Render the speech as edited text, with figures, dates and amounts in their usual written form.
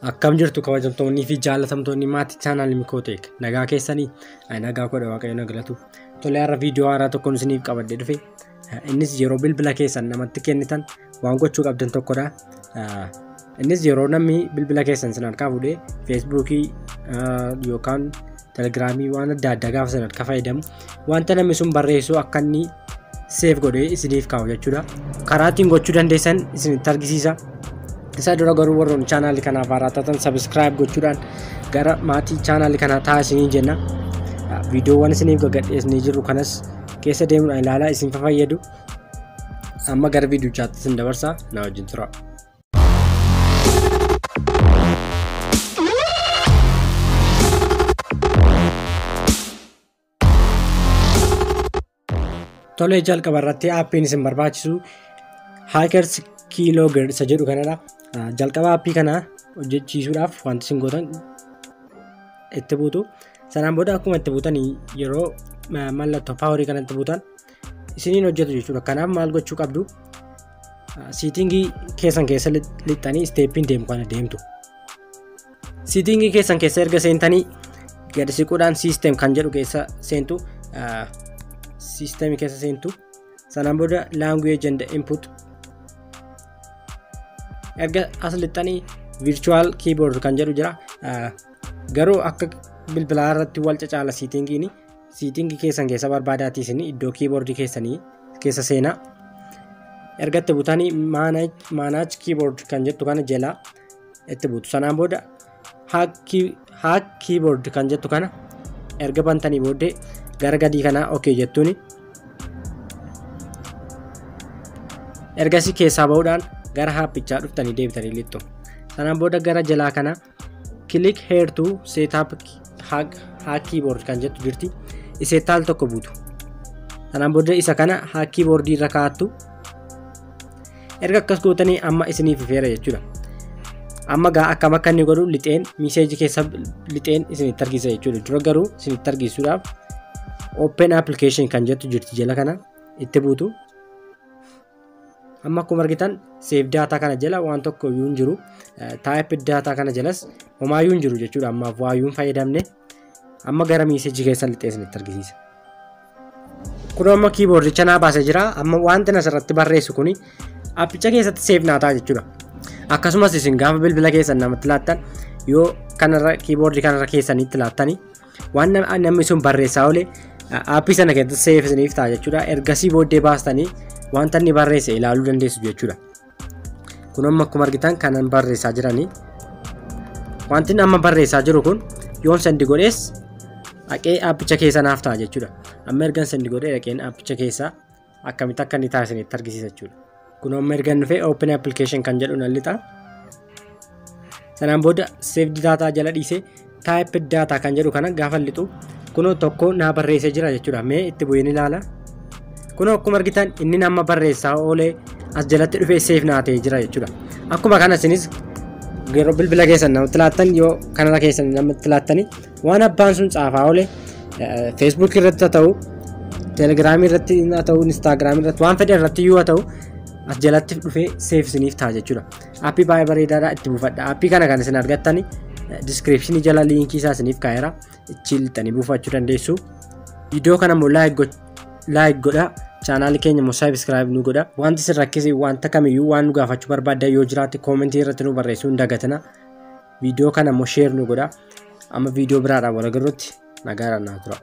Akkam jirtu kabajamtoonnii fi jaalatamtoonni maatii chaanaalii Mikooteek nagaa keessanii nagaa godha waaqayyo na galatu. Tolee, har'a viidiyoo haaraa tokkoon isiniif qabadhee dhufe. Innis yeroo bilbila keessan namatti kennitan waan gochuu qabdan tokkodha. Innis yeroo namni bilbila keessan sin harkaa fuudhee feesbuukii yookaan telegiraamii waan adda addaa gaafa sin harka fayyadamu wanta namni sun barreessu akka inni seef godhee isiniif kaa'u jechuudha. Karaa ittiin gochuu dandeessan isinitti argisiisa. Isa dura garuu warroonni chaanaalii kanaaf haaraa taatan subscribe gochuudhaan gara maatii chaanaalii kanaa ta'a isinii jenna. Viidiyoowwan isiniif gagadheesnee jirru kanas keessa deemuudhaan ilaalaa isin fayyadu. Amma gara viidiyochaatti isin dabarsaa, na wajjin tura. Tolee, jalqaba irratti aappiin isin barbaachisu Hackers Keylogger isa jedhu kanadha. Jalqaba aappii kana hojjechiisuudhaaf wanti isin gootan itti buutu. Sanaan booda akkuma itti buutan yeroo mallattoo paawarii kanatti buutan isiniin hojjetu jechuudha. Kanaaf maal gochuu qabdu? Siitingii keessan keessa lixxanii isteeppiin deemu kana deemtu. Siitingii keessan keessa erga seentanii gadi siquudhaan siistem kan jedhu keessa seentu. Siistemii keessa seentu. Sanaan booda language and input erga as lixxanii virtual keyboard kan jedhu jira. Garuu akka bilbilaa irratti wal cacaala siitingiin, siitingii keessan keessa barbaadaatii isin iddoo keyboardii keessanii keessa seenaa. Erga itti buutanii manage keyboard kan jettu kana jalaa itti buutu. Sanaan booda hack keyboard kan jettu kana erga bantanii booddee gara gadii kanaa okay jettuuni. Ergasii keessaa bahuudhaan gara haappichaa dhuftanii deebitanii lixxu. Sanaan booda gara jalaa kana click here to set up hack keyboard kan jettu jirti. Iseetti al tokko buutu. Sanaan booda isa kana hack keyboard irra kaa'attu. Erga akkas gootanii amma isiniif ifeera jechuudha. Amma gaa akkam akka inni godhu lixeen miseejii keessa lixeen isinitti argisiisa jechuudha. Dura garuu isinitti argisiisuudhaaf open application kan jettu jirti, jala kana itti buutu. Amma akkuma argitan save data kana jala waan tokko iyyuu hin jiru. Type data kana jalas homaayyuu hin jiru jechuudha. Ammaaf waayyuu hin fayyadamne. Amma gara miseejii keessa lixee isinitti argisiisa. Kun amma keyboardicha naa baasee jira. Amma wanti asirratti barreessu kuni appicha keessatti save naa ta'a jechuudha. Akkasumas isin gaafa bilbila keessan namatti laattan yoo kanarra keyboardii kanarra keessanitti laattanii waan namni sun barreessaa oole aappii sana keessatti save isiniif ta'a jechuudha. Ergasii booddee baastanii wanta inni barreesse ilaaluu dandeessu jechuudha. Kun amma akkuma argitan kanan barreessaa jiranii. Wanti inni amma barreessaa jiru kun yoon sendi godhees dhaqee aappicha keessa naaf ta'a jechuudha. Amma ergan sendi godhee dhaqeen aappicha keessa akkamitti akka inni taasisanitti argisiisa jechuudha. Kun amma ergan dhufee open application kan jedhu nan lixa. Sanaan booda save data jala dhiisee type data kan jedhu kana gaafa lixu kunoo tokko naa barreessee jira jechuudha. Mee itti bu'een ilaala. Kunoo akkuma argitan inni nama barreessaa oolee as jalatti dhufee save naa ta'ee jira jechuudha. Akkuma kana isinis yeroo bilbila keessan namatti laattan yoo kanarra keessan namatti laattanii waan abbaan sun caafaa oole Facebook irratti haa ta'u, Telegram irratti haa ta'u, Instagram irratti waan fedhe irratti iyyuu haa ta'u as jalatti dhufee save isiniif ta'a jechuudha. Aappii baay'ee bareedaadha, itti buufadha. Aappii kana kan isin argattani diskiripshinii jala liinkii isaa isiniif kaa'eera. Ichi lixxanii buufachuu dandeessu. Viidiyoo kana immoo like godha. Chaanaalii keenya immoo subscribe nu godha. Wanti isin rakkise wanta kamiyyuu waan nu gaafachuu barbaaddan yoo jiraate koomentii irratti nu barreessuu hin dagatina. Viidiyoo kana immoo share nu godha. Amma viidiyoo biraadhaan wal agarrutti nagaadhaan naa tura.